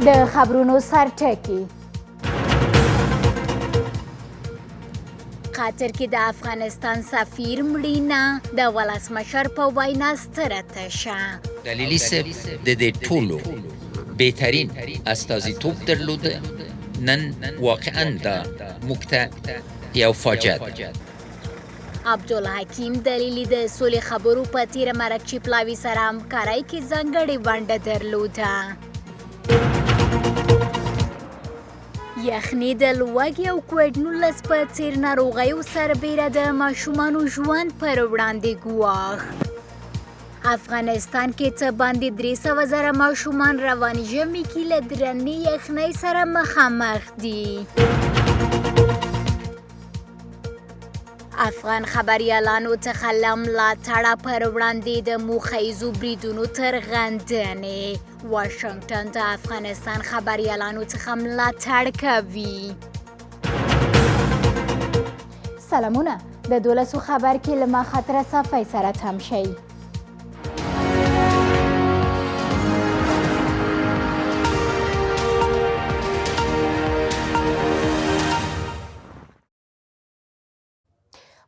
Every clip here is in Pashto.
د خبرونو سرټکی. قطر کې د افغانستان سفیر مړینه، د ولسمشر په وینا ستره تشه. دلیلی صاحب د دې ټولو بهترین استازیتوب درلود، نن واقعا دا موږ ته یو فاجعه ده. عبدالحکیم دلیلي د سولې خبرو په تېره مرکچي پلاوي سره همکارۍ کې ځانګړې ونډه درلوده. یخني د لوږې او کوویډ 19 په څېر ناروغیو سربېره د ماشومانو ژوند پر وړاندې ګواښ. افغانستان کې څه باندې 300 زره ماشومان روان ژمي کې له درنې یخنۍ سره مخامخ دي. افغان خبریالانو څخه له ملاتړه پر وړاندې د موخه ییزو بریدونو تر غندنې، واشنګټن د افغانستان خبریالانو څخه ملاتړ کوي. سلامونه، د دولسو خبر کې له ما خاطره صافی سره تم شئ.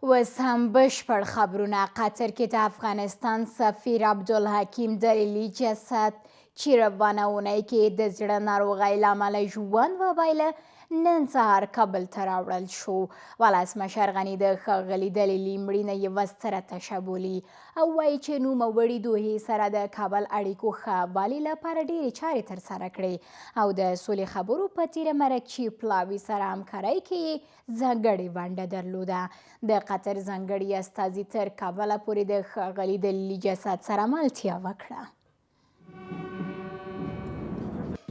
اوس هم بشپړ خبرونه. قطر کې د افغانستان سفیر عبدالحکیم دلیلي جسد چې روانه اونۍ کې د زړه ناروغۍ له امله ژوند وبایله، نن سهار کابل ته راوړل شو. ولسمشر غني د ښاغلي دلیلي مړینه یوه ستره تشه بولي او وایي چې نوموړي دوحې سره د کابل اړیکو ښه والي لپاره ډېرې چارې ترسره کړې او د سولې خبرو په تېره مرکچي پلاوي سره همکارۍ کې یې ځانګړې ونډه درلوده. د قطر ځانګړي استازي تر کابله پورې د ښاغلي دلیلي جسد سره ملتیا وکړه.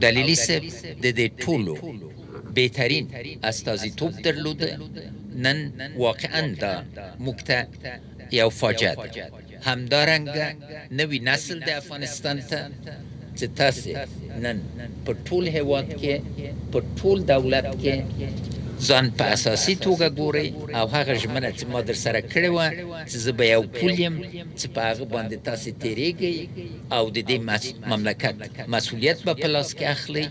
دلیلی صاحب د دې ټولو بهترین استازیتوب درلود، نن واقعا دا موږ ته یو فاجعه ده. همدارنګه نوي نسل د افغانستان ته چې تاسې نن په ټول هېواد کې په ټول دولت کې ځان په اساسي توګه ګورئ او هغه ژمنه چې ما درسره کړې وه چې زه به یو پول یم چې په هغه باندې تاسې تېرېږئ او د دې مملکت مسوولیت به په لاس کې اخلئ.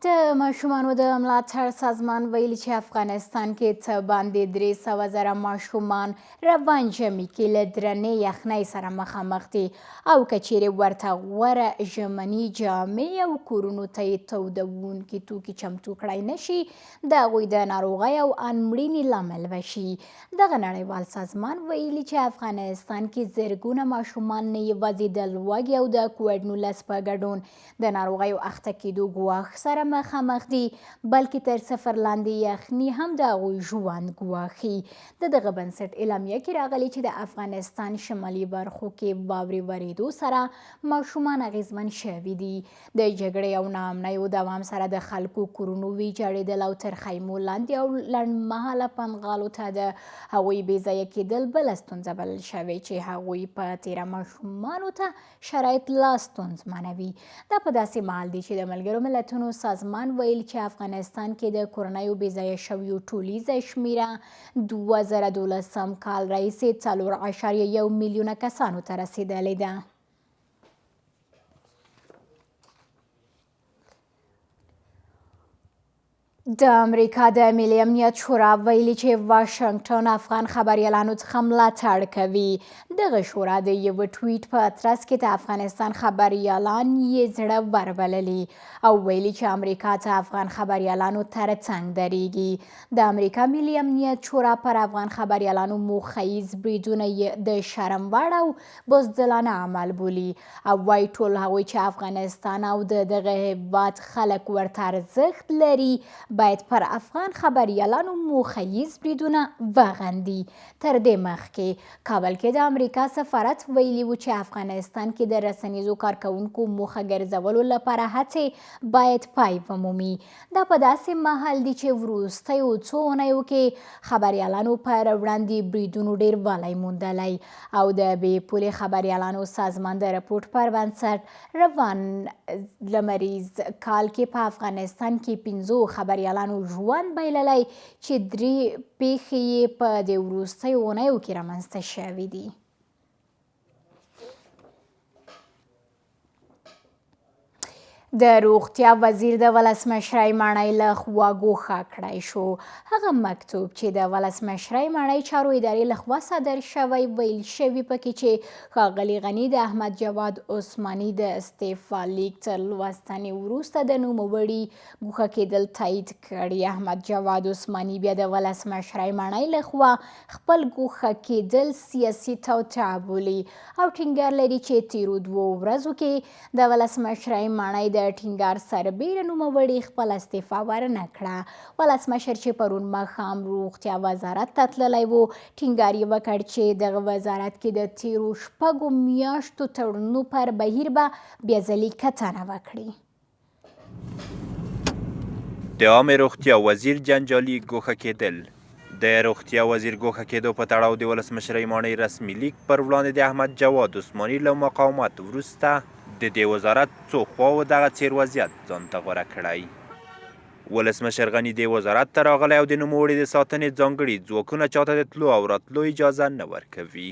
د ماشومانو د ملاتړ سازمان ویلي چې افغانستان کې څه باندې 300 زره ماشومان روان ژمي کې له درنې یخنۍ سره مخامخ دي او که چیرې ورته غوره ژمني جامې او کورونو ته یې تودوونکي توکي چمتو کړای نه شي، د هغوی د ناروغۍ او ان مړینې لامل به شي. دغه نړیوال سازمان ویلي چې افغانستان کې زرګونه ماشومان نه یوازې د لوږې او د کوویډ 19 په ګډون د ناروغیو اخته کېدو ګواښ سره مخامخ دي، بلکې تر صفر لاندې یخني هم د هغوی ژوند ګواښي. د دغه بنسټ اعلامیه کې راغلي چې د افغانستان شمالي برخو کې واورې ورېدو سره ماشومان اغېزمن شوي دي. د جګړې او ناامنیو دوام سره د خلکو کورونو ویجاړېدل او تر خیمو لاندې او لنډمهاله پنډغالو ته د هغوی بې ځایه کېدل بله ستونزه بلل شوې چې هغوی په تېره ماشومانو ته شرایط لا ستونزمنوي. دا په داسې مهال دي چې د ملګرو ملتونو سازمان ویل چې افغانستان کې د کورنیو بې ځایه شویو ټولیزه شمیره 2012 کال راهیسې 4.1 میلیونه کسانو ته رسېدلې ده. د امریکا د ملي امنیت شورا ویلي چې واشنګټن افغان خبریالانو څخه ملاتړ کوي. دغه شورا د یوه ټویټ په ترڅ کې د افغانستان خبریالان یې زړه وربللي او ویلي چې امریکا ته افغان خبریالانو ترڅنګ درېږي. د امریکا ملي امنیت شورا پر افغان خبریالانو موخه ییز بریدونه د شرم وړ او بزدلانه عمل بولي او وایي ټول هغوی چې افغانستان او د دغه هېواد خلک ورته ارزښت لري باید پر افغان خبریالانو موخه ییز بریدونه وغندي. تر دې مخکې کابل کې د امریکا سفارت ویلي و چې افغانستان کې د رسنیزو کارکوونکو موخه ګرځولو لپاره هڅې باید پای ومومي. دا په داسې مهال دي چې وروستیو څو اونیو کې خبریالانو پر وړاندې بریدونو ډېروالی موندلی او د بې پولې خبریالانو سازمان د رپوټ پر بنسټ روان لمریز کال کې په افغانستان کې 5 خبریالانو ژوند بایللی چې 3 پېښې یې په دې وروستیو اونیو کې رامنځته شوې دي. د روغتیا وزیر د ولسمشرۍ ماڼۍ له خوا ګوښه کړای شو. هغه مکتوب چې د ولسمشرۍ ماڼۍ چارو ادارې له خوا صادر شوی، ویل شوي پکې چې ښاغلي غني د احمد جواد عثماني د استعفا لیک تر لوستنې وروسته د نوموړي ګوښه کېدل تایید کړي. احمد جواد عثماني بیا د ولسمشرۍ ماڼۍ له خوا خپل ګوښه کېدل سیاسي توطئه بولي او ټینګار لري چې تېرو دوو ورځو کې د ولسمشرۍ ماڼۍ د ټینګار سربېره نوموړي خپله استعفا ورنه کړه. ولسمشر چې پرون ماښام روغتیا وزارت ته تللی و، ټینګار یې وکړ چې دغه وزارت کې د تېرو شپږو میاشتو تړونونو پر بهیر به بیا ځلي کتنه وکړي. د عامې روغتیا وزیر جنجالي ګوښه کېدل د روغتیا وزیر ګوښه کېدو په تړاو د ولسمشرۍ ماڼۍ رسمي لیک پر وړاندې د احمد جواد عثماني له مقاومت وروسته د دې وزارت څو خواوو دغه څېر وضعیت ځان ته غوره کړی. ولسمشر غني دې وزارت ته راغلی او د نوموړي د ساتنې ځانګړي ځواکونه چاته د تلو او راتلو اجازه نه ورکوي.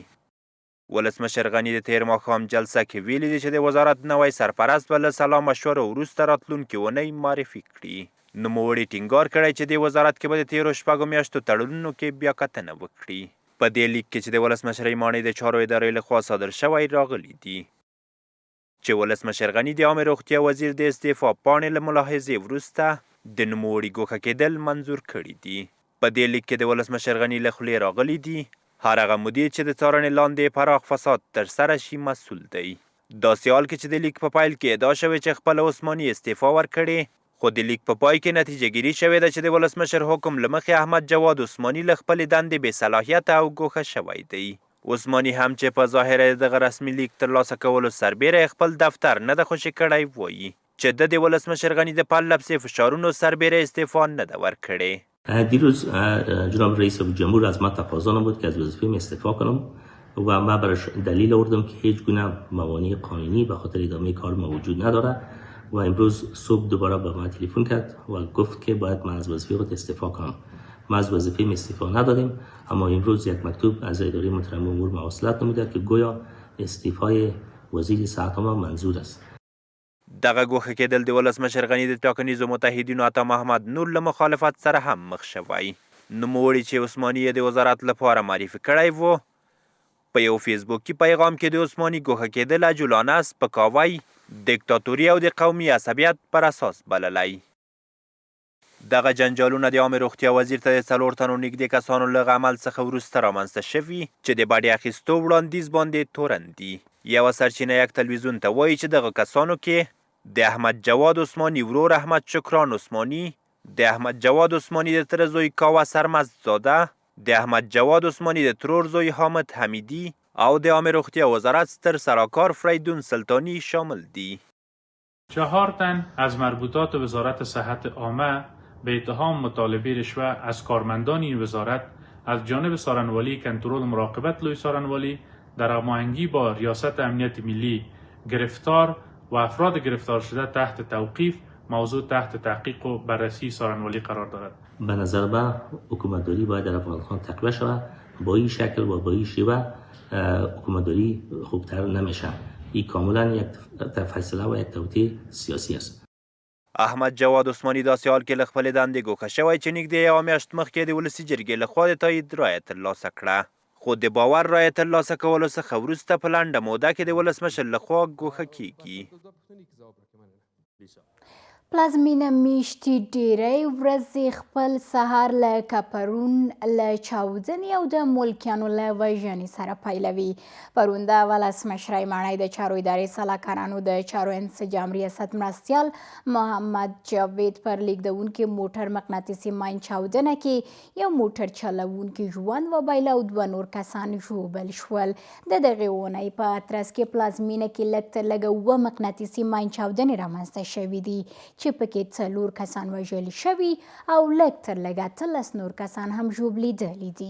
ولسمشر غني د تېر ماښام جلسه کې ویلي دي چې د وزارت نوی سرپرست به له سلا مشورو وروسته راتلونکې اونۍ معرفي کړي. نوموړي ټینګار کړی چې دې وزارت کې به د تېرو شپږو میاشتو تړونونو کې بیا کتنه وکړي. په دې لیک کې چې د ولسمشرۍ ماڼۍ د چارو ادارې له خوا صادر شوی راغلي دي، چې ولسمشر غني د عامې روغتیا وزیر د استعفا پاڼې له ملاحظې وروسته د نوموړي ګوښه کېدل منظور کړي دي. په دې لیک کې د ولسمشر غني له خولې راغلي دي، هر هغه مدیر چې د څارنې لاندې پراخ فساد ترسره شي مسول دی. داسې حال کې چې د لیک په پیل کې ادعا شوې چې خپله عثماني استعفا ورکړې، خو د لیک په پای کې نتیجه ګیري شوې ده چې د ولسمشر حکم له مخې احمد جواد عثماني له خپلې دندې بې صلاحیته او ګوښه شوی دی. عثماني هم چې په ظاهره د دغه رسمي لیک ترلاسه کولو سربېره یې خپل دفتر نه ده خوشې کړی وايي چې ده د ولسمشر غني د پرلپسې فشارونو سربېره استعفا نه ده ورکړې. دیروز جناب رئیس جمهور از ما تقاضا نمود که از وظیفه استعفا کنم و ما برش دلیل آوردم که هیچ گونه موانع قانونی به خاطر ادامه کار ما وجود نداره و امروز صبح دوباره به ما تلفن کرد و گفت که باید من از وظیفه خود استعفا کنم. ما از وظیفه استعفا ندادیم، اما امروز یک مکتوب از اداره محترم امور مواصلت نموده که گویا استعفای وزیر صحت ما منظور است. دغه ګوښه کېدل د ولسمشر غني د ټاکنیزو متحدینو عطا محمد نور له مخالفت سره هم مخ شوی. نوموړي چې عثماني یې د وزارت لپاره معرفي کړی و، په یو فیسبوکي پیغام کې د عثماني ګوښه کېدل عجولانه سپکاوی، دیکتاتوري او د قومي عصبیت پر اساس بللی. دغه جنجالونه د عامې روغتیا وزیر ته د څلور تنو نږدې کسانو له عمل څخه وروسته رامنځته شوي چې د بډې اخیستو وړاندیز باندې تورن دي. یوه سرچینه یک تلویزیون ته وایي چې دغه کسانو کې د احمد جواد عثماني ورور احمد شکران عثماني، د احمد جواد عثماني د تره زوی کاوه سرمست زاده، د احمد جواد عثماني د ترور زوی حامد حمیدي او د عامې روغتیا وزارت ستر سلاکار فریدون سلطاني شامل دي. چهار تن از مربوطات وزارت صحت عامه به اتهام مطالبه رشوه از کارمندان این وزارت از جانب سارنوالی کنترل مراقبت لوی سارنوالی در هماهنگی با ریاست امنیت ملی گرفتار و افراد گرفتار شده تحت توقیف موضوع تحت تحقیق و بررسی سارنوالی قرار دارد. به نظر من حکومتداری باید در افغانستان تقویه شود. با این شکل و با این شیوه حکومتداری خوبتر نمیشه. این کاملا یک فیصله و یک توطئه سیاسی است. احمد جواد عثماني داسې حال کې له خپلې دندې ګوښه شوی چې نږدې یوه میاشت مخکې د ولسي جرګې له خوا د تایید رایه ترلاسه کړه، خو د باور رایې ترلاسه کولو څخه وروسته په لنډه موده کې د ولسمشر له خوا ګوښه کیږي. پلازمینه میشتي ډیری ورځې خپل سهار له کپرون له چاودنې او د ملکیانو له وژنې سره پیلوي. پرون د ولسمشرۍ ماڼۍ د چارو ادارې سلاکارانو د چارو انسجام ریاست مرستیال محمد جاوید پر لیږدونکي موټر مقناطیسي ماین چاودنه کې یو موټر چلوونکي ژوند وبایله او دوه نور کسان ژوبل شول. د دغې اوونۍ په ترڅ کې پلازمینه کې لږ تر لږه اووه مقناطیسي ماین چاودنې رامنځته شوې دي چې پکې څلور کسان وژل شوي او لږ تر لږه 18 نور کسان هم ژوبلېدلي دي.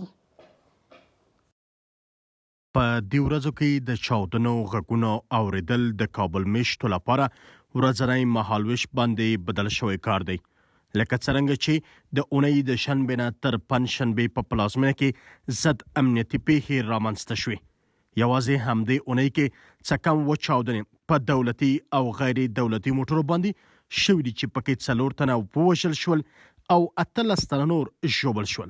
په دې ورځو کې د چاودنو غږونو اورېدل د کابل مېشتو لپاره ورځنی مهالوېش باندې بدل شوی کار دی. لکه څرنګه چې د اونۍ د شنبې نه تر پنجشنبې په پلازمینه کې ضد امنیتي پیښې رامنځته شوې. یوازې همدې اونۍ کې څه کم اووه چاودنې په دولتي او غیر دولتي موټرو باندې شوې دي چې پکې څلور تنه ووژل شول او 18 تنه نور ژوبل شول.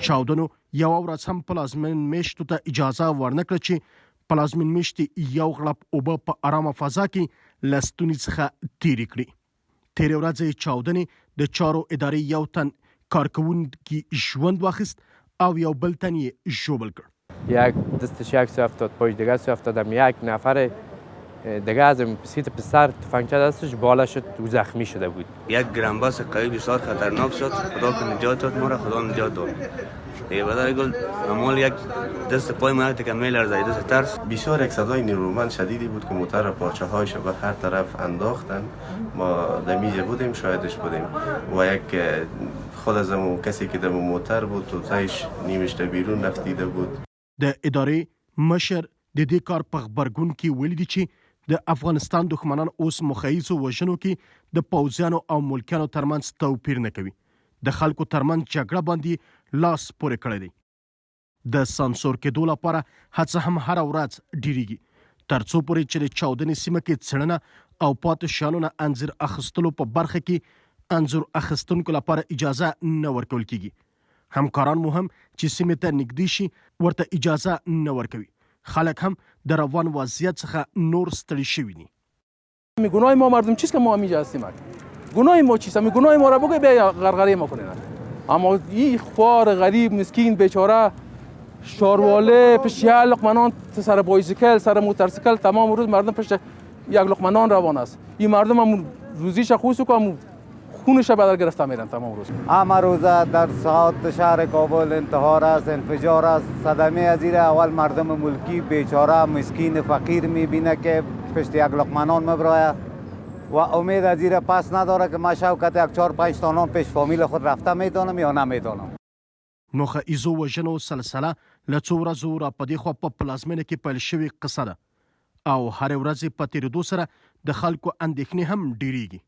چاودنو یوه ورځ هم پلازمین میشتو ته اجازه ورنکړه چې پلازمین میشتي یو غړپ اوبه په ارامه فضا کې له ستوني څخه تیرې کړي. تېرې ورځې چاودنې د چارو ادارې یو تن کارکوونکي ژوند واخیست او یو بل تن یې ژوبل کړ. یک دستش یک سو افتاد پاش دیگه سو افتادم یک نفر دیگه از سیت پسر تفنگچه دستش بالا شد و زخمی شده بود. یک گرمباس قوی بسیار خطرناک شد خدا که نجات داد ما را خدا نجات داد دیگه بدر گل امال یک دست پای ما تکن میلرزه دست ترس. بسیار یک صدای نیرومند شدیدی بود که موتر پارچه هایش به هر طرف انداختن. ما در میجه بودیم شاهدش بودیم و یک خود از امو کسی که در موتر بود تو تایش نیمش در بیرون رفتیده بود. د ادارې مشر د دې کار په غبرګون کې ویلي دي چې د افغانستان دښمنان اوس موخه ییزو وژنو کې د پوځیانو او ملکیانو ترمنځ توپیر نه کوي، د خلکو ترمنځ جګړه باندې لاس پورې کړی دی. د سانسور کېدو لپاره هڅه هم هره ورځ ډېرېږي، ترڅو پورې چې د چاودنې سیمه کې څېړنه او پاتې شیانو نه انځور اخیستلو په برخه کې انځور اخیستونکو لپاره اجازه نه ورکول کېږي. همکاران مو هم چې سیمې ته نږدې شي ورته اجازه نه ورکوي. خلک هم د روان وضعیت څخه نور ستړي شوي دي. می گناه ما مردم چیست که ما اینجا هستیم؟ گناه ما چیست؟ می گناه ما را بگو بیا غرغره ما کنین. اما این خوار غریب مسکین بیچاره شارواله پشت یک لقمه نان سر بایسیکل سر موترسیکل تمام روز مردم پشت یک لقمه نان روان است. این مردم هم روزیش خوش که هم خونش بدل گرفته میرن تمام روز. همه روزه در ساعت شهر کابل انتحار است، انفجار است، صدمه از اول مردم ملکی بیچاره مسکین فقیر میبینه که پشت یک لقمه نان مبرایه و امید از ایره پس نداره که ما شوکت یک 4-5 تا نان پیش فامیل خود رفته میتونم یا نمیتونم. موخه ایزو وژنو سلسله له څو ورځو را په دې خوا په پلازمېنه کې پیل شوې قصه ده او هرې ورځې په تېرېدو سره د خلکو اندېښنې هم ډېرېږي.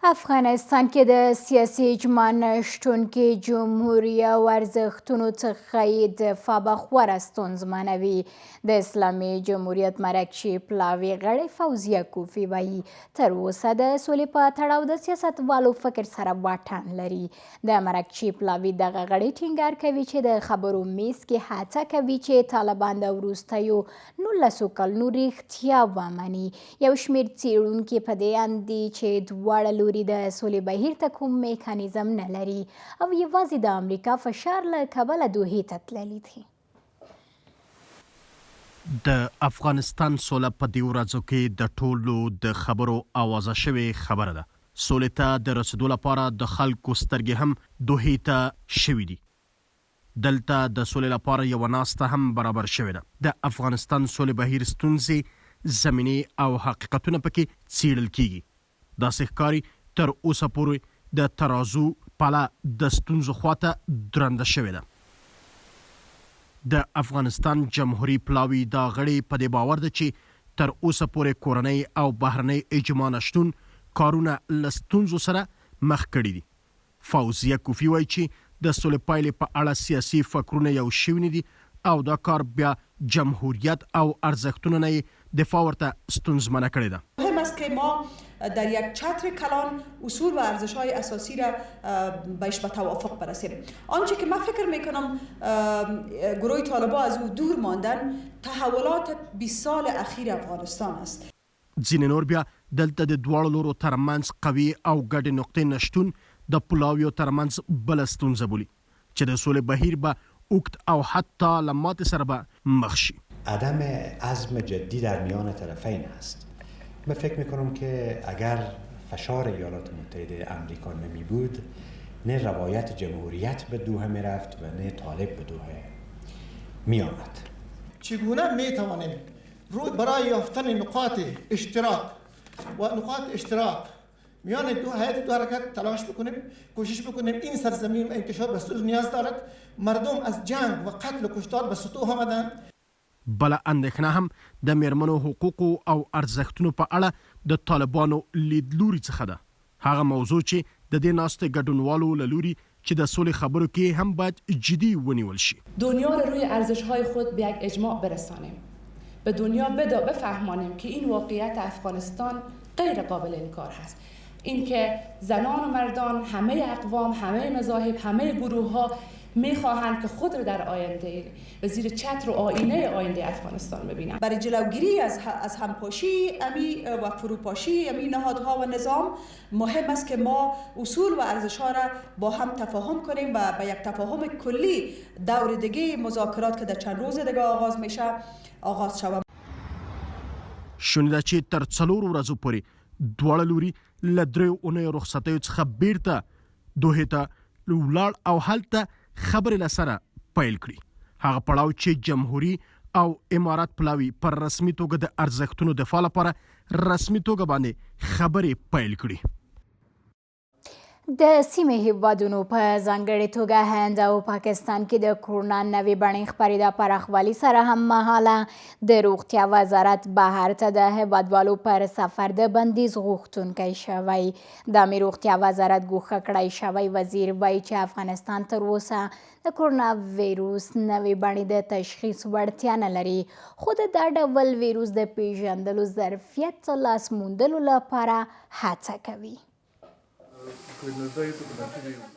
افغانستان کې د سیاسي اجماع نه شتون کې جمهوري او ارزښتونو څخه یې دفاع به خورا ستونزمنه وي. د اسلامي جمهوریت مرکچي پلاوي غړې فوزیه کوفي وایي تر اوسه د سولې په تړاو د سیاستوالو فکر سره واټن لري. د مرکچي پلاوي دغه غړې ټینګار کوي چې د خبرو میز کې هڅه کوي چې طالبان د وروستیو نولسو کلونو رښتیا ومني. یو شمېر څېړونکي په دې اند دي چې دواړه لوري د سولې بهیر ته کوم میکانیزم نه لري او یوازې د امریکا فشار له کبله دوحې ته تللي دي. د افغانستان سوله په دې ورځو کې د ټولو د خبرو اوازه شوې خبره ده. سولې ته د رسېدو لپاره د خلکو سترګې هم دوحې ته شوې دي. دلته د سولې لپاره یوه ناسته هم برابر شوې ده. د افغانستان سولې بهیر ستونزې، زمینې او حقیقتونه پکې څېړل کېږي. داسې ښکاري تر اوسه پورې د ترازو پله د ستونزو خوا ته درنده شوې ده. د افغانستان جمهوري پلاوي دا غړې په دې باور ده چې تر اوسه پورې کورنۍ او بهرنۍ اجماع نه شتون کارونه له ستونزو سره مخ کړي دي. فوزیه کوفي وايي چې د سولې پایلې په اړه سیاسي فکرونه یو شوي نه دي او دا کار بیا جمهوریت او ارزښتونو نه یې دفاع ورته ستونزمنه کړې ده. مهم است که ما در یک چتر کلان اصول و ارزش های اساسی را بهش به توافق برسیم. آنچه که من فکر میکنم گروه طالبا از او دور ماندن تحولات 20 سال اخیر افغانستان است. ځینې نور بیا دلته د دواړو لورو ترمنځ قوي او ګډې نقطې نه شتون د پلاویو ترمنځ بله ستونزه بولي چې د سولې بهیر به اوږد او حتی له ماتې سره به مخ شي. عدم عزم جدی در میان طرفین است. من فکر میکنم که اگر فشار ایالات متحده امریکا نمی بود نه روایت جمهوریت به دوحه میرفت و نه طالب به دوحه میآمد. چگونه میتوانیم روی برای یافتن نقاط اشتراک و نقاط اشتراک میان دو هیئت دو حرکت تلاش بکنیم، کوشش بکنیم. این سرزمین و این کشور به صلح نیاز دارد. مردم از جنگ و قتل و کشتار به سطوح آمدند. بله اندېښنه هم د مېرمنو حقوقو او ارزښتونو په اړه د طالبانو لیدلوري څخه ده، هغه موضوع چې د دې ناستې ګډونوالو له لوري چې د سولې خبرو کې هم باید جدي ونیول شي. دنیا را روی ارزش‌های خود به یک اجماع برسانیم. به دنیا بفهمانیم که این واقعیت افغانستان غیر قابل انکار هست. اینکه زنان و مردان، همه اقوام، همه مذاهب، همه گروه‌ها میخواهند که خود را در آینده به زیر چتر و آینه آینده افغانستان ببینند. برای جلوگیری از همپاشی امی و فروپاشی امی نهادها و نظام مهم است که ما اصول و ارزش‌ها را با هم تفاهم کنیم و به یک تفاهم کلی دور دیگه مذاکرات که در چند روز دیگه آغاز میشه آغاز شود. شونې ده چې تر څلورو ورځو پورې دواړه لوري له دریو اونیو رخصتیو څخه بیرته دوحې ته ولاړ او هلته خبرې له سره پیل کړي. هغه پړاو چې جمهوري او امارت پلاوي پر رسمي توګه د ارزښتونو دفاع لپاره رسمي توګه باندې خبرې پیل کړي. د سیمې هیوادونو په ځانګړې توګه هند او پاکستان کې د کرونا نوې بڼې خپرېدا پراخوالي سره هم مهاله د روغتیا وزارت بهر ته د هیوادوالو پر سفر د بندیز غوښتونکی شوی. د عامې روغتیا وزارت ګوښه کړی شوی وزیر وایي چې افغانستان تر اوسه د کرونا ویروس نوې بڼې د تشخیص وړتیا نه لري، خو د دا ډول ویروس د پیژندلو ظرفیت لاس موندلو لپاره هڅه کوي.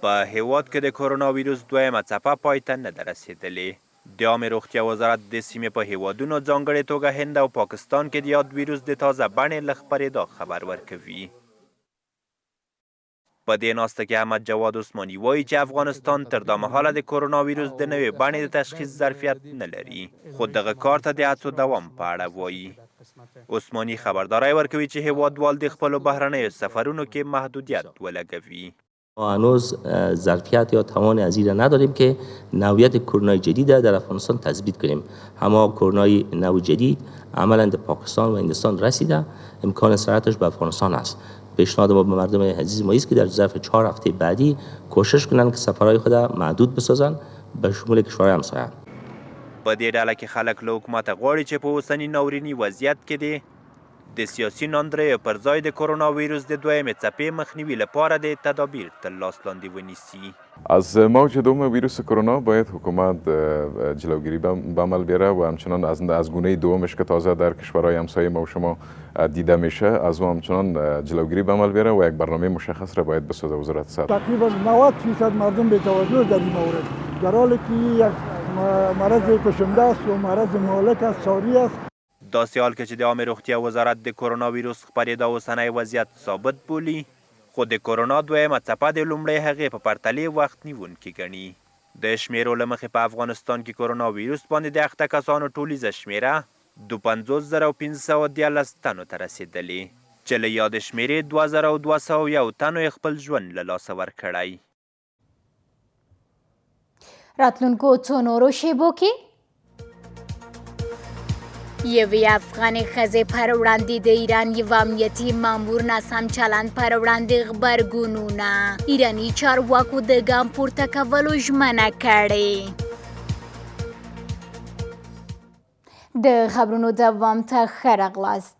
په هېواد کې د کرونا ویروس دویمه څپه پای ته نه ده رسېدلې. د عامې روغتیا وزارت د سیمې په هېوادونو ځانګړې توګه هند او پاکستان کې د یاد ویروس د تازه بڼې له خپرېدا خبر ورکوي. په دې ناسته کې احمد جواد عثماني وایي چې افغانستان تر دا مهاله د کرونا ویروس د نوې بڼې د تشخیص ظرفیت نه لري، خو دغه کار ته د هڅو دوام په اړه وایي. عثماني خبرداری ورکوي چې هیوادوال د خپلو بهرنیو سفرونو کې محدودیت ولګوي. ما هنوز ظرفیت یا توان از این را نداریم که نوعیت کرونای جدید را در افغانستان تثبیت کنیم. اما کرونای نو جدید عملا در پاکستان و هندوستان رسیده، امکان سرعتش به افغانستان است. پیشنهاد ما به مردم عزیز ما است که در ظرف 4 هفته بعدی کوشش کنند که سفرهای خود محدود بسازند به شمول کشورهای همسایه. په دې ډله کې خلک له حکومته غواړي چې په اوسني ناوریني وضعیت کې دې د سیاسي ناندریو پر ځای د کرونا ویروس د دویمې څپې مخنیوي لپاره دې تدابیر تر لاس لاندې ونیسي. از موج دوم ویروس کرونا باید حکومت جلوگیری به عمل بیاره و همچنان از گونه دومش که تازه در کشورهای همسایه ما و شما دیده میشه از او همچنان جلوگیری به عمل بیاره و یک برنامه مشخص را باید بسازه وزارت صحت. تقریبا 90% مردم بی‌توجه در این مورد، در حالی که یک مرض کشنده است و مرض مهلک است، ساری است. داسې حال کې چې د عامې روغتیا وزارت د کرونا ویروس خپرېدا اوسنی وضعیت ثابت بولي، خو د کرونا دویمه څپه د لومړۍ هغې په پرتلې وخت نیونکې ګڼي. د شمېرو له مخې په افغانستان کې کرونا ویروس باندې د اخته کسانو ټولیزه شمېره 52,513 تنو ته رسېدلې، چې له یادې شمېرې 2,201 تنو یې خپل ژوند له لاسه ورکړی. راتلونکو څو نورو شیبو کې یوې افغانې ښځې پر وړاندې د ایران یو امنیتي مامور ناسم چلند پر وړاندې غبرګونونه، ایراني چارواکو د ګام پورته کولو ژمنه کړې. د خبرونو دوام ته ښه راغلاست.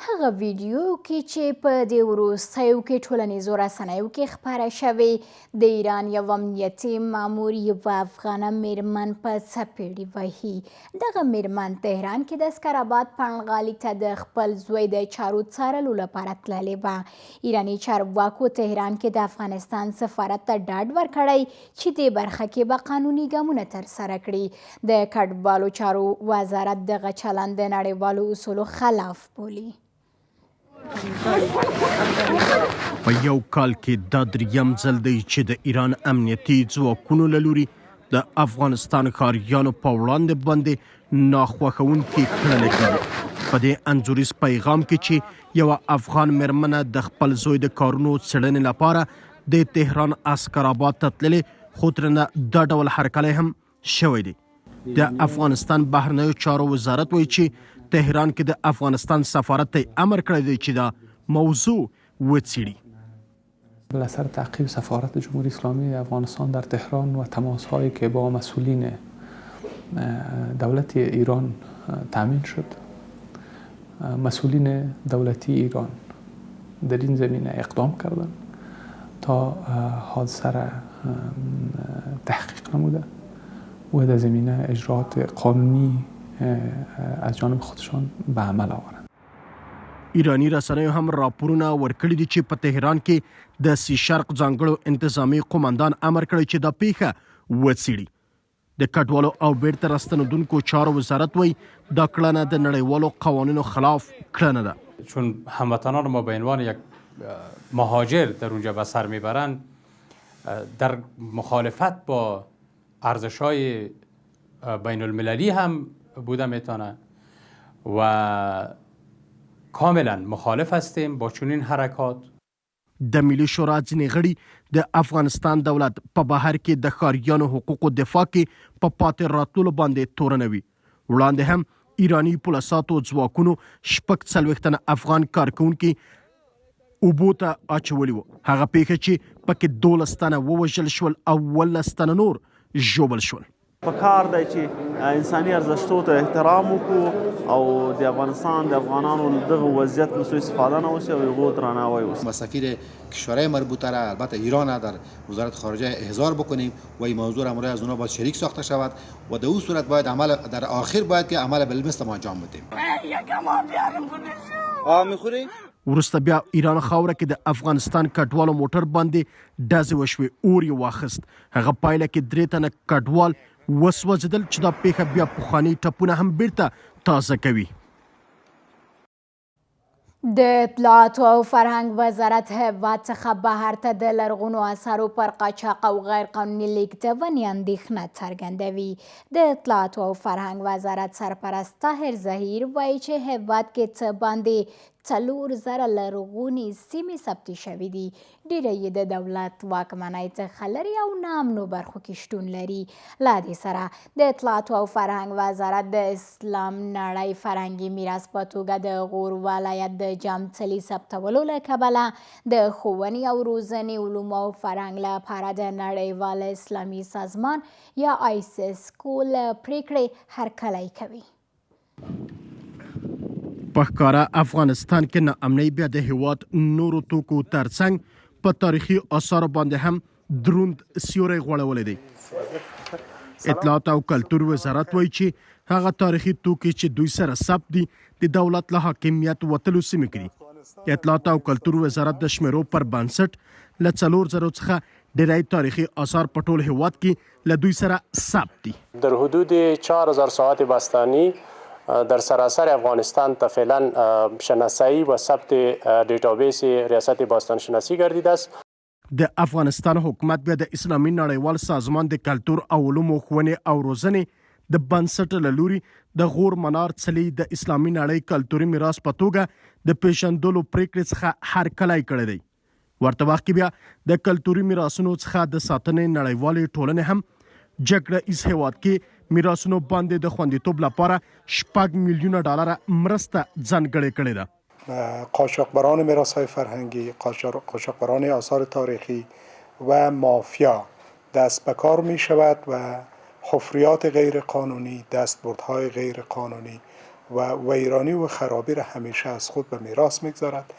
هغه ویډیو کې چې په دې وروستیو کې ټولنیزو رسنیو کې خپره شوې، د ایران یو امنیتي مامور یوه افغانه میرمن په څپېړې وهي. دغه میرمن تهران کې د اسکرآباد پنډغالي ته د خپل زوی د چارو څارلو لپاره تللې وه. ایراني چارواکو تهران کې د افغانستان سفارت ته ډاډ ورکړی چې دې برخه کې به قانوني ګامونه ترسره کړي. د کډوالو چارو وزارت دغه چلند د نړیوالو اصولو خلاف بولي. په یو کال کې دا دریم ځل دی چې د ایران امنیتي ځواکونو له لوري د افغانستان ښاریانو په وړاندې باندې ناخوښوونکې کړنې کیږي. په دې انځوریز پیغام کې چې یوه افغان میرمنه د خپل زوی د کارونو څېړنې لپاره د تهران اسکرآباد ته تللې، خو ترېنه دا ډول هرکلی هم شوی دی. د افغانستان بهرنیو چارو وزارت وایي چې تهران کې د افغانستان سفارت ته امر کړی دی چې دا موضوع وڅېړي. سر تعقیب سفارت جمهوری اسلامی افغانستان در تهران و تماس هایی که با مسئولین دولت ایران تامین شد، مسئولین دولتی ایران در این زمینه اقدام کردند تا حادثه را تحقیق نموده و در زمینه اجراعات قانونی از جانب خودشان به عمل آورند. ایراني رسنیو هم راپورونه ورکړي دي چې په تهران کې د سی شرق ځانګړو انتظامي قومندان امر کړی چې دا پیښه وڅیړي. د کډوالو او بیرته راستنیدونکو چارو وزارت وایي دا کړنه د نړیوالو قوانینو خلاف کړنه ده. چون هموطنان ما به عنوان یک مهاجر در اونجا به سر میبرند، در مخالفت با ارزش‌های بین المللی هم بوده میتونه و کاملا مخالف هستیم با چنین حرکات. د ملي شورا ځینې غړي د افغانستان دولت په بهر کې د ښاریانو حقوقو دفاع کې په پاتې راتللو باندې تورنوي. وړاندې هم ایراني پوله ساتو ځواکونو 46 تنه افغان کارکوونکي اوبو ته اچولي وو، هغه پیښه چې پکې 12 تنه ووژل شول او 17 تنه نور ژوبل شول. په کار دی چې انساني ارزښتو ته احترام وکړو او د افغانستان د افغانانو له دغه وضعیت نه سوء استفاده نه وشي او هغو درناوی وشي. ما سفیر کشورهای مربوطه را، البته ایران، در وزارت خارجه احضار بکنیم و این موضوع را همراه از اونا باید شریک ساخته شود و در اون صورت باید عمل در آخر باید که عمل بالمثل ما انجام بدیم. وروسته بیا ایران خاوره کې د افغانستان کډوالو موټر باندې ډزې وشوې، اور یې واخیست. هغه پایله کې 3 تنه کډوال وسوځېدل چې دا پیښه بیا پخواني ټپونه هم بیرته تازه کوي. د اطلاعاتو او فرهنګ وزارت هېواد څخه بهر ته د لرغونو اثارو پر قاچاق او غیرقانوني لیږدونې اندېښنه څرګندوي. د اطلاعاتو او فرهنګ وزارت سرپرست طاهر ظهیر وایي چې هېواد کې څه باندې 4000 لرغونې سیمې ثبتې شوې دي، ډېری یې د دولت واکمنۍ څخه لرې او ناامنو برخو کې شتون لري. له دې سره د اطلاعاتو او فرهنګ وزارت د اسلام نړۍ فرهنګي میراث په توګه د غور ولایت د جام څلي ثبتولو له کبله د ښوونې او روزنې، علومو او فرهنګ لپاره د نړیوال اسلامي سازمان یا آیسسکو له پرېکړې هرکلی کوي. په ښکاره افغانستان کې ناامنۍ بیا د هیواد نورو توکو ترڅنګ په تاریخي آثارو باندې هم دروند سیوری غوړولی دی. اطلاعات او کلتور وزارت وایي چې هغه تاریخي توکي چې دوی سره ثبت دي د دولت له حاکمیت وتلو سیمې کې دي. اطلاعات او کلتور وزارت د شمیرو پر بنسټ له 4000 څخه ډیری تاریخي آثار په ټول هیواد کې له دوی سره ثبت دي. در حدود 4000 ساعت باستانی در سراسر افغانستان تا فعلا شناسایی و ثبت دیتابیس ریاست باستان شناسی گردیده است. د افغانستان حکومت بیا د اسلامي نړیوال سازمان د کلتور او علومو ښوونې او روزنې د بنسټ له لوري د غور منار څلی د اسلامي نړۍ کلتوري میراث په توګه د پیژندلو پریکړې څخه هرکلی کړی دی. ورته وخت کې بیا د کلتوري میراثونو څخه د ساتنې نړیوالې ټولنې هم جګړه ایز هیواد کې میراثونو باندې د خوندیتوب لپاره 6 میلیونه ډالر مرسته ځانګړې کړې ده. قاچاقبران میراث‌های فرهنگی، قاچاقبران آثار تاریخی و مافیا دست به کار می شود و حفریات غیر قانونی، دستبردهای غیر قانونی و ویرانی و خرابی را همیشه از خود به میراث میگذارد.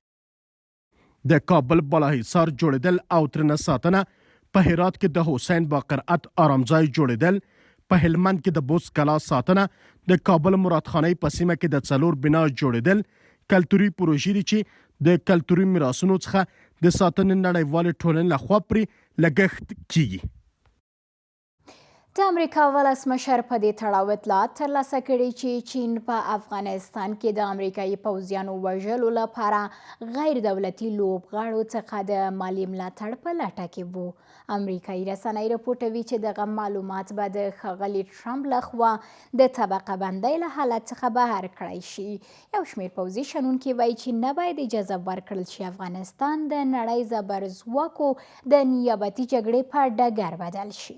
د کابل بالاحصار جوړېدل او ترنه ساتنه، په هرات کې د حسین باقرعت آرامځای جوړېدل، په هلمند کې د بوس کلا ساتنه، د کابل مرادخانۍ په سیمه کې د 4 بنا جوړېدل کلتوري پروژې دي چې د کلتوري میراثونو څخه د ساتنې نړیوالې ټولنې لخوا پرې لګښت کیږي. د امریکا ولسمشر په دې تړاو اطلاعات ترلاسه کړي چې چین په افغانستان کې د امریکایي پوځیانو وژلو لپاره غیر دولتي لوبغاړو څخه د مالي ملاتړ په لټه کې وو. امریکایي رسنۍ رپوټوي چې دغه معلومات به د ښاغلي ټرمپ لخوا د طبقه بندۍ له حالت څخه بهر کړای شي. یو شمېر پوځي شنونکي وایي چې نباید اجازه ورکړل شي افغانستان د نړۍ زبرځواکو د نیابتي جګړې په ډګر بدل شي.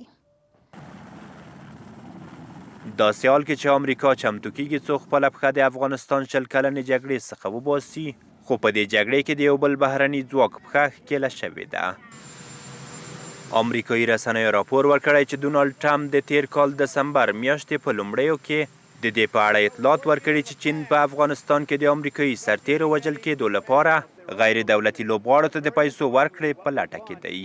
داسې حال کې چې امریکا چمتو کیږي څو خپله پښه د افغانستان 20 کلنې جګړې څخه وباسي، خو په دې جګړې کې د یو بل بهرني ځواک پښه ښکېله شوې ده. امریکایي رسنیو راپور ورکړی چې ډونالډ ټرمپ د تیر کال دسمبر میاشتې په لومړیو کې د دې په اړه اطلاعات ورکړي چې چین په افغانستان کې د امریکایي سرتیرو وژل کېدو لپاره غیر دولتي لوبغاړو ته د پیسو ورکړې په لټه کې دی.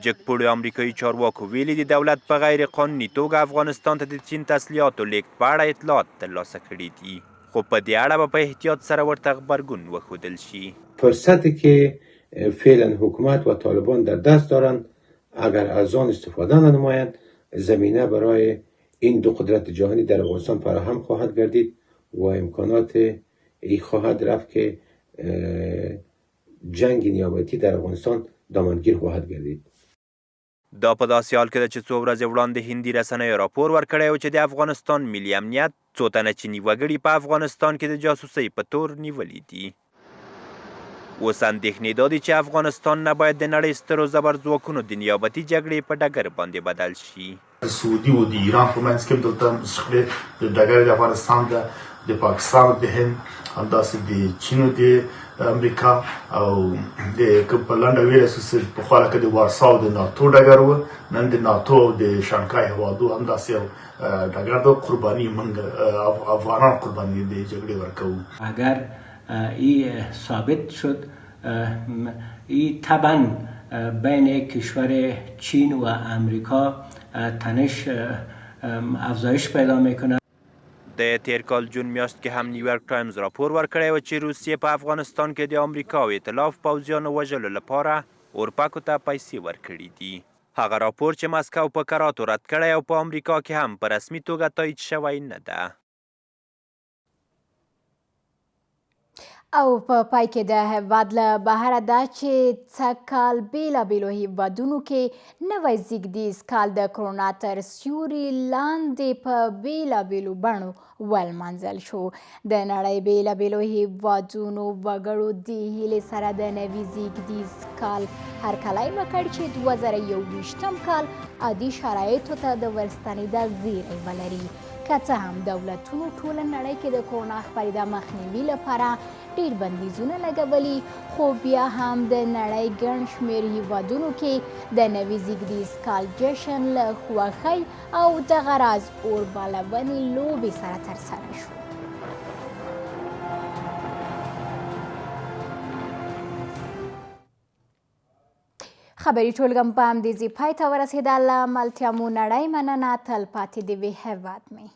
جګپوړیو امریکایي چارواکو ویلي، د دولت په غیر قانوني توګه افغانستان ته د چین تسلیحاتو لېږد په اړه اطلاعات ترلاسه کړي دي، خو په دې اړه به په احتیاط سره ورته غبرګون وښودل شي. فرصتی که فعلا حکومت و طالبان در دست دارند اگر از آن استفاده ننمایند زمینه برای این دو قدرت جهانی در افغانستان فراهم خواهد گردید و امکانات ای خواهد رفت که جنګ نیابتي در افغانستان دامنګیر خواهد ګردید. دا په داسې حال کې ده چې څو ورځې وړاندې هندي رسنیو راپور ورکړی و چې د افغانستان ملي امنیت څو تنه چیني وګړي په افغانستان کې د جاسوسۍ په تور نیولي دي. اوس اندېښنې دا دي چې افغانستان نه باید د نړۍ سترو زبرځواکونو د نیابتي جګړې په ډګر باندې بدل شي. د سعودي او د ایران په منځ کې هم دلته شخړې د ډګر د افغانستان ده، د پاکستان او د هند، همداسې د چین او د امریکا او د که په لنډه ویلی شو چې پخوا لکه د وارسا او د ناتو ډګر و، نن د ناتو او د شانګهای هېوادو همداسې یو ډګر ده. قرباني موږ افغانان قرباني د جګړې ورکوو. اګر ای ثابت شد ای طبعا بین کشور چین و امریکا تنش افزایش پیدا میکنه. د تېر کال جون میاشت کې هم نیویارک ټایمز راپور ورکړی و چې روسیې په افغانستان کې د امریکا او ایتلاف پوځیانو وژلو لپاره اورپکو ته پیسې ورکړي دي. هغه راپور چې مسکو په کراتو رد کړی او په امریکا کې هم په رسمي توګه تایید شوی نه ده. او په پای کې د هېواد له بهره دا چې سږ کال بېلابېلو هېوادونو کې نوی زیږدیز کال د کرونا تر سیوري لاندې په بېلابېلو بڼو ولمانځل شو. د نړۍ بېلابېلو هېوادونو وګړو دې هیلې سره د نوي زیږدیز کال هرکلی وکړ چې 2021 کال عادي شرایطو ته د ورستنېدا زیری ولري. که څه هم دولتونو ټوله نړۍ کې د کرونا خپرېدا مخنیوي لپاره ډېر بندیزونه لګولي، خو بیا هم د نړۍ ګڼ شمېر هیوادونو کې د نوي زیږدیز کال جشن له خوښۍ او دغه راز اور بالونې لوبې سره ترسره شو. خبري ټولګه په همدې ځای پای ته ورسېده. له ملتیا مو نړۍ مننه. تل پاتې دې وي هېواد مې.